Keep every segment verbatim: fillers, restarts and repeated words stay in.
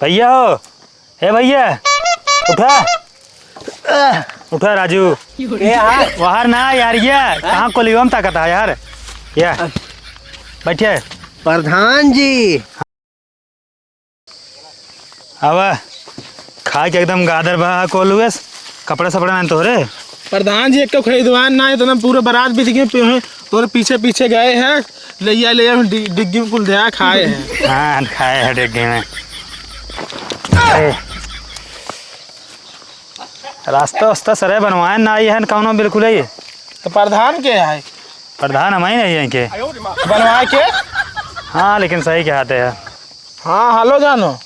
भइया हो, ए भइया, उठा, उठा राजू। के है? बाहर ना यार, ये कहाँ कोलियो में ताकत है यार? या, बैठे। प्रधान जी। आवा, खाए के एकदम गादर बा कोलुएस, कपड़ा सपड़ा नहीं तोहरे। प्रधान जी, एक तो खरीदवान ना, इतना पूरा बारात बीत गए, पे-, तोरे पीछे पीछे गए हैं, ले या ले या, डि-, डिग्गी में कुल धया खाए हैं। हाँ, खाए हैं डिग्गी में। ए, रास्ता उस्ता सरे बनवाए ना, ये है कौनो बिल्कुल ही। तो प्रधान के है? प्रधान हम ही नहीं है के। बनवाए के? हाँ, लेकिन सही कहते हैं। हाँ, हेलो जानो।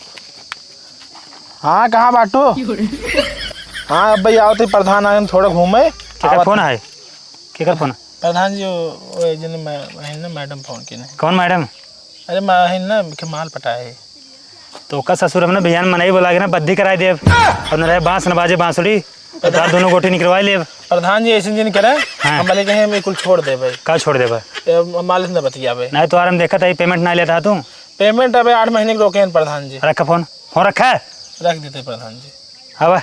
हाँ, कहाँ बाटू? हाँ, अब भाई आओ थे, प्रधान आए, थोड़ा घूमे। केकर आवत फोन है। है? केकर फोन? प्रधान जी, वो, वो एक जने मै-, है ना, मैडम फोन की नहीं। कौन मैडम? अरे, मैं है ना, के माल पटाए। तो ओका ससुर हमने बिहान मनई बोला के ना बद्धी कराई देब। और न रहे बांस न बाजे बांसुरी, तो तार दोनों गोटी निकलवाई लेब। प्रधान जी, ऐसे जिन करे, हाँ। हम बोले कि हम ये कुल छोड़ देबे। का छोड़ देबे? ये मालिक न बतियाबे। नहीं तो यार, हम देखत है, पेमेंट ना लेता तू। पेमेंट अबे आठ महीने के रोके हैं प्रधान जी। रख फोन, फोन रखा है? रख देते प्रधान जी। अब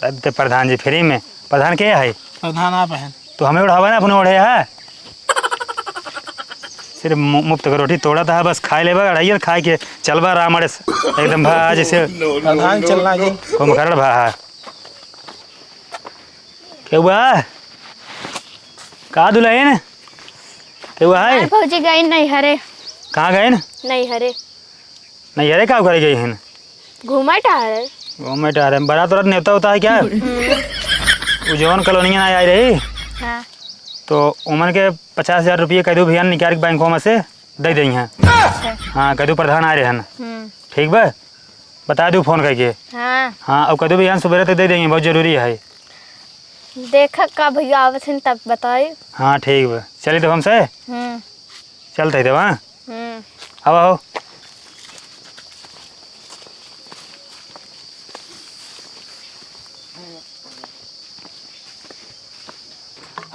रख देते प्रधान जी फ्री में। प्रधान के है? प्रधान आप हैं। तो हमें उठावा ना, अपने ओढ़े है। सिर्फ मु-, मुफ्त के रोटी तोड़ा था, बस खाए लेबा, अढ़ाई खाए के चलबा राम अड़े से। एकदम भा जैसे प्रधान चलना जी। कुंभकर्ण भा है। के हुआ? का दुल्हन? के हुआ है? हमार भौजी गई नैहरे। कहाँ गई न? नैहरे। नैहरे का करे गई हैं? घूमे टहरे। घूमे टहरे। बारात वारात नेवता होता है क्या? हम्म। उ जौन कॉलोनिया ना आई रही, हाँ। तो उमन के पचास हजार रुपये कह दो भैया निकाल के बैंकों में से दे देंगे। अच्छा। हाँ, कह दो प्रधान आ रहे हैं। हम्म। ठीक बा? बता दो फोन करके। हाँ। हाँ, और कह दो भैया सुबह तक दे देंगे, बहुत जरूरी है। देखा का भैया आवत हैं तब बताई। हाँ, ठीक बा। चली तो हमसे? हम्म। चलते ही तब, हाँ? हम्म। आओ, आओ।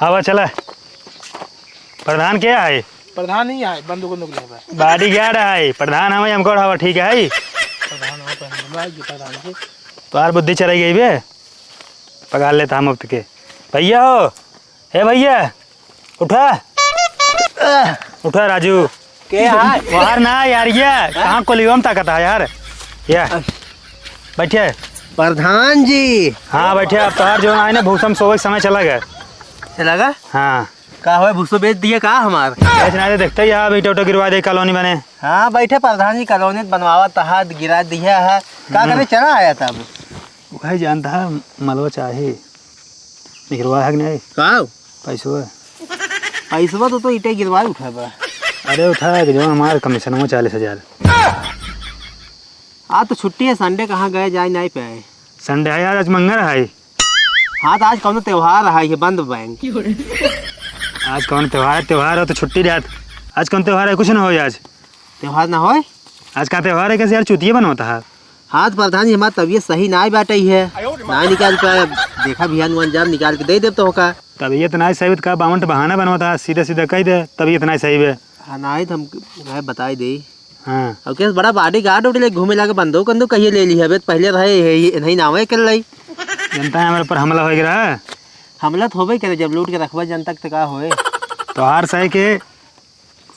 आवा, चला। प्रधान के है? प्रधान ही है, बंदूक उंदूक लेबे। बॉडीगार्ड है, प्रधान हमें हमको उठावा, ठीक है? प्रधान हो, प्रधान हो, ये प्रधान जी। तोहार बुद्धि चली गई बे, पगार लेता हम अब के। भैया हो, ए भैया, उठा। उठा राजू। के है? बाहर ना यार, ये कहाँ कोलियो में ताकत है यार? ये बैठे। प्रधान जी। हाँ बैठे, अब तोहार जो आए ना भूसम सोवे के समय चला गया। चला गया? हाँ। का होए, भूसो बेच दिए का हमार? बेच ना दे, देखते ही यहाँ ईटा उटा गिरवा दे, कॉलोनी बने। हाँ बैठे प्रधान जी, कॉलोनी बनवावत तहा गिरा दिया है। का करे चला आया तब? भाई जानता है मलवा चाहे निकलवा है कि नहीं? का? पैसवा। पैसवा तो, तो ईटे गिरवाए उठाबा। अरे उठा के जो हमार कमीशन हो चालीस हजार। आज तो छुट्टी है, संडे कहाँ गए जाए नहीं पाए। संडे है यार, आज मंगर है। हाँ तो आज कौनो त्योहार है, ये बंद बैंक। आज कौन त्योहार है? त्योहार हो तो छुट्टी रहत। आज कौन त्योहार है? कुछ ना हो आज। त्योहार ना होए? आज का त्योहार है? कैसे यार चूतिया बनवत है? हाँ तो प्रधान जी, हमार तबीयत सही नाई बाटे ही है, नाई निकाल पाए। अब देखा बिहान उहान जाब निकाल के दे देब तो होका। तबीयत नाई सही बा तो का बावन ठे बहाना बनवत है, सीधा सीधा कह दे तबीयत नाई सही बे। हाँ नाई तो हम है बताई दे। हाँ। अब कैसे बड़ा बॉडीगार्ड उठ ले घूमे लागे, बंदूक उंदूक कहिए ले ली है बे, पहले रहे यही नहीं नावे कर लाई। जनता है हमारे ऊपर हमला हो गया है। हमला तो होबे करे, जब लूट के रखबा जनता के तो का होए। तोहार सही के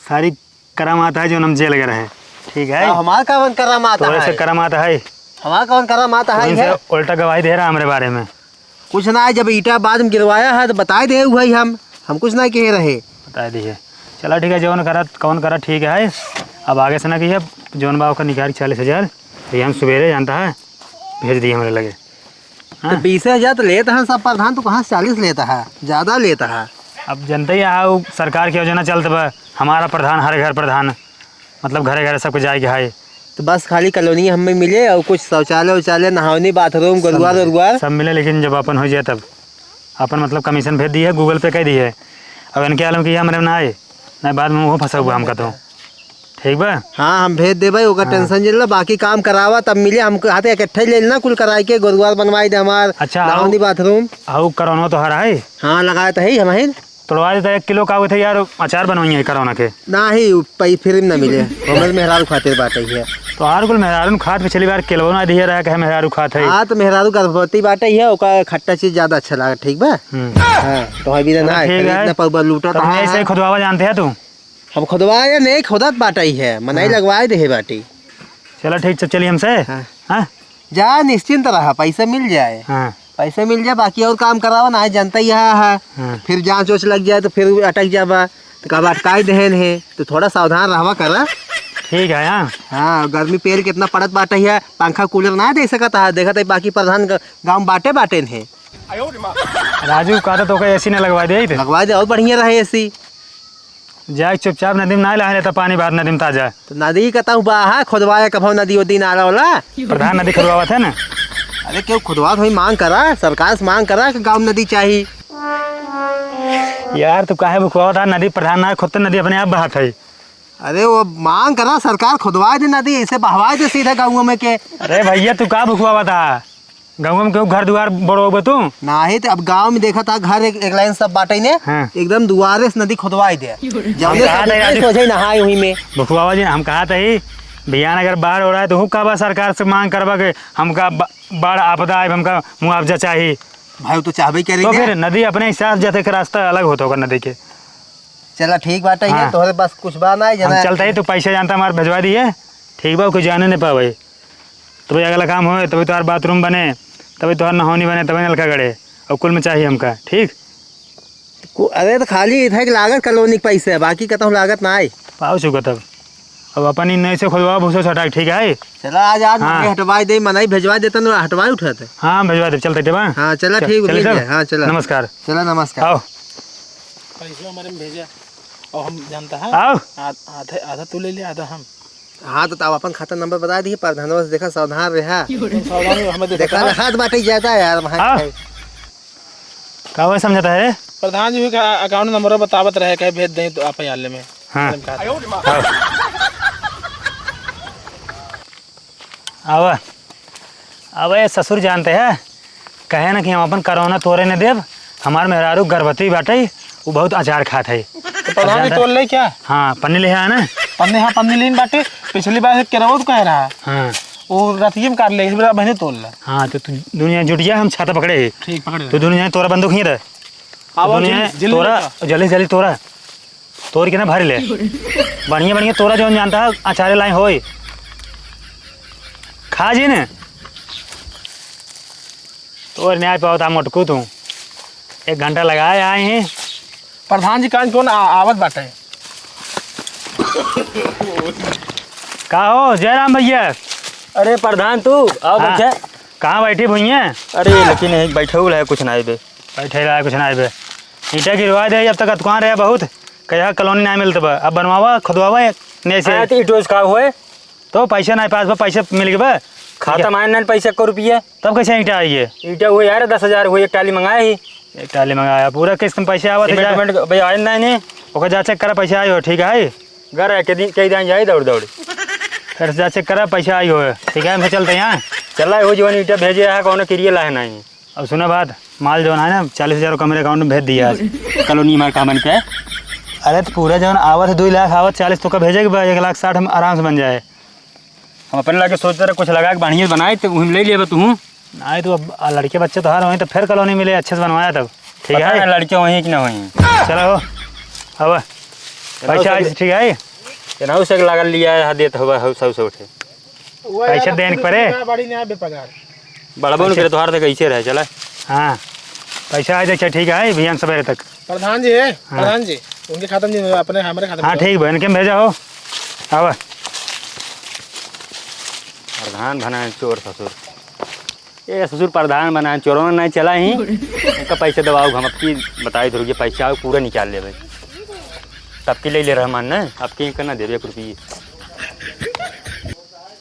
सारी करामात है जो हम जेल गए रहे, ठीक है? अब हमार कवन करामात तोरे से है? करामात है। हमार कवन करामात है, तुमसे है? उल्टा गवाही दे रहा हमरे बारे में। कुछ ना है, जब ईटा बाद में गिरवाया है तो बताए दे हुआ ही हम, हम कुछ ना कहे रहे। बताए दिए। चला ठीक है, जौन करा कौन करा ठीक है, अब आगे से ना कहिए। जौन बा ओकर निकाल चालीस हजार, ये हम सुबेरे जानता है भेज दिए हमरे लगे। तो हाँ। बीस हजार तो लेता है सब प्रधान, तो कहाँ से चालीस लेता है, ज्यादा लेता है। अब जनते ही है, उ सरकार की योजना चलत बा, हमारा प्रधान हर घर प्रधान, मतलब घरे घरे सबके जाए के है। तो बस खाली कॉलोनी हमें मिले और कुछ शौचालय उचालय, नहावनी, बाथरूम, सब गोरुआर मिले, ओरुआर। सब मिले, लेकिन जब अपन हो जाए तब अपन मतलब कमीशन भेज दी है, Google Pay कह दी है। अब इनके आलम की हमरे ना आए, नहीं बाद में वो फंसा हुआ हमका तो। ठीक बा? हाँ, हम भेज देबे, ओकर हाँ। टेंशन जिन ला, बाकी काम करावा तब मिले, हम हाथे इकट्ठे ले लेना, कुल कराई के गोरुआर बनवाई दे हमार, अच्छा, नहावनी, बाथरूम। हाउ करौनो तोहार है? हाँ, लगाए तो है ही हम ही। तोड़वा देता एक किलो, का होत है यार, अचार बनवाई है करौना के। नाही, उ पै-, free में ना मिले। हमर मेहरारू खातिर बाटे है। तोहार कुल मेहरारू खात, पिछली बार केलवो ना दिए रहा, कहे मेहरारू खात है। हाँ, तो मेहरारू गर्भवती बाटे है, ओका खट्टा चीज ज्यादा अच्छा लागे, ठीक बा? हम्म। हाँ, तो अभी चलो, ना ठीक है। इतना पौवा लूटा तब था। ऐसे ही खुदवावा जानते हैं तू? हम खुदवाए नहीं, खुदत बाटे है, मनई हाँ। लगवाए दे है बाटी। चलो ठीक, चल, चलिए हमसे। हाँ। हाँ? जा, निश्चिंत रहा, पैसा मिल जाए। हाँ। पैसा मिल जाए, बाकी और काम करावा ना, जनता यहाँ है। हाँ। फिर जाँच ओच लग जाए तो फिर अटक जाबा, तो कब अटकाई देहन है, तो थोड़ा सावधान रहवा करा। ठीक है, हाँ। हाँ, गर्मी पेल कितना पड़त बाटे है, पंखा कूलर ना दे सकत है, देखत है बाकी प्रधान ग-, गाँव बाटे बाटे है। राजू, कहता तो का एसी ना लगवा दे, लगवा दे, और बढ़िया रहे एसी। जाए चुपचाप नदी में नहाए, लहा लेता पानी बाहर नदी में ताजा। तो नदी का तहु बा, खुदवाए कभो नदी ओदी नाला वाला। प्रधान नदी खुदवावत है ना? अरे केहू खुदवात होई, मांग करा, सरकार से मांग करा कि गाँव में नदी चाही। यार तू काहे भुकवावत है? नदी प्रधान ना, खुद तो नदी अपने आप बहात है। अरे वो मांग करा, सरकार खुदवाए दे नदी, ऐसे बहवाए दे सीधा गाँव में के। अरे भैया तू का भुकवावत है? गाँव में केहू घर दुआर बड़ोबे तू? नाही, तो अब गाँव में देखा था, घर एक, एक लाइन सब बाटे ने, हाँ। एकदम दुआरे से नदी खुदवाई दे। जौने हम कहा सब था यार, सोझे नहाए हुई में। भुकवावा जी, हम कहा था ही, बिहान अगर बाढ़ हो रहा है, तो हु कहबा सरकार से मांग करबा के हमका ब-, बाढ़ आपदा आए, हमका मुआवजा चाही। भाई, वो तो चाहबे करे तो ना। फिर नदी अपने हिसाब से जाते के रास्ता अलग होता होगा नदी के। चला, ठीक बाटे, ये हाँ। तोहरे पास कुछ बा ना, हम जना चलता ही, तू पैसा जानता हमारे भेजवा दिए, ठीक बा, कुछ जाने नहीं पावे। तबे अगला काम होए, तबे तोहार बाथरूम बने, तबे तोहार नहौनी बने, तबे नलका गड़े। और कुल में चाहिए हमका, ठीक? कु-, अरे तो खाली इधर के लागत कॉलोनी के पैसे है, बाकी कतहूँ लागत ना आई। पाओ चुका तब। अब अपन इन नए से खुदवा भूसो छटाक, ठीक है? चला आज, आज हाँ। मने हटवाई दे, मनई भेजवा देता ना, हटवाई उठाते। हाँ, भेजवा दे, चलते देवा। हाँ, चला चल, ठीक, चले ठीक तब। है, हाँ, चला। नमस्कार। चला, नमस्कार। आओ। पैसा हमारे में भेजा, और हम जानता है। आओ। आध-, आधे, आधा तू ले ले, आधा हम। हाँ, तो तब अपन खाता नंबर बता दिए, प्रधानवा से देखा, सावधान रहा। एकदम सावधान रहो, हमें देखा देखा। रहा, हाथ बाटे जाता है यार, वहाँ हाँ। है। का हुआ समझाता है रे? प्रधान जी का अकाउंट नंबर बतावत रहे, कहे भेज दें तो आप यहाँ ले में। हाँ। हम कहा था। हाँ। आवा। अब ये ससुर जानते हैं, कहे ना कि हम अपन करौना तोरे न देब, हमार मेहरारू गर्भवती बाटे, उ बहुत अचार खात है। तो प्रधान जी, अब जानता तोल ले क्या? हाँ, पन्नी ले आया ना। पन्नी, हाँ, पन्नी लीन बाटे। पिछली बार से केरवा तो कह रहा। हाँ। वो रतिये में काट ले, इस बार बहने तोल ले। हाँ, तो तू दुनिया जुट गया, हम छाता पकड़े ही। ठीक, पकड़े। तू दुनिया तोरा बंदूक ही रह। आवा, दुनिया जिल-, जिल तोरा, लेता। जल्दी, जल्दी तोरा। तोड़ के ना भर ले। बढ़िया, बढ़िया तोरा जौन जानता है, अचारे लाए होई। खा जी ने। तोर न्याय पावता मोटकू तू। एक घंटा लगाए आए हैं। प्रधान जी कान कौन आ-, आवत बाटे? का हो जयराम भैया? अरे प्रधान तू, आओ हाँ। बैठे। कहाँ बैठी भुइयाँ? अरे लेकिन यहीं बैठे हुए है, कुछ ना आइबे। बैठे रहा, कुछ ना आइबे। ईंटा गिरवा दे, अब तक अतुकान रहे बहुत। कहा कॉलोनी ना मिलत बा, अब बनवावा, खुदवावा, नहीं से। हाँ, तो ईंटो से का होए? तो पैसा नहीं पास बा, पैसा मिल गए बा। खाता ठीक है। मायन नहीं पैसा को रुपया। तब कैसे ईंटा आई है? ईंटा हुए यार, दस हजार हुए, एक टाली मंगाए ही। एक टाली मंगाया, पूरा किस्त में पैसे आवत है, सीमेंट जा। वेमेंट भाई आए ना नहीं। ओकर जा चेक करा, पैसा आई हो, ठीक है? घर है, के दिन, कई दिन जाए दौड़ दौड़। फिर से जा चेक करा, पैसा आई हो, ठीक है? हमसे चलते हैं यहाँ। चला हो, जवन ईंटा भेजे है, कौनो किरिया लाए नहीं। अब सुना बात, माल जौन है ना, चालीस हजार रुपया मेरे अकाउंट में भेज दिया आज। कॉलोनी मार कहाँ बन के? अरे तो पूरा जौन आवत है, दो लाख आवत, चालीस तो का भेजे के बा, एक लाख साठ हम आराम से बन जाए। हम अपने लागे सोचते रहे, कुछ लगा के बढ़िया बनाए, तो वही ले लेबे तू। नहीं तो अब लड़के बच्चे तो हर वहीं, तो फिर कॉलोनी मिले, अच्छे से बनवाया तब। ठीक पता है? नहीं लड़के वहीं कि ना वहीं। चलो हो, अब चलो, पैसा सब आइस, ठीक है? केनाऊ से लागल लिया है, देत हवा, हौ, सब से उठे। वो पैसा यार, देने के पड़े। बड़ी ना बेपगार। बढ़बो न पैसा करे, तोहार तो कैसे रहे, चला। हाँ, पैसा आ जाए, ठीक है, बिहान सवेरे तक। प्रधान जी है, हाँ। प्रधान जी, उनके खाता में नहीं, अपने, हमारे खाता में हाँ, भेजो। ठीक बा, इनके में भेजा हो। आवा। प्रधान बना है चोर ससुर। ए ससुर, प्रधान बना है, चोरों नहीं चला ही। उनका पैसे दबाओ, हम अब की बताई धुर के पैसा आओ, पूरा निकाल लेबे। तब की ले ले रहमान ने, अब की इनका ना देबे एक रुपये।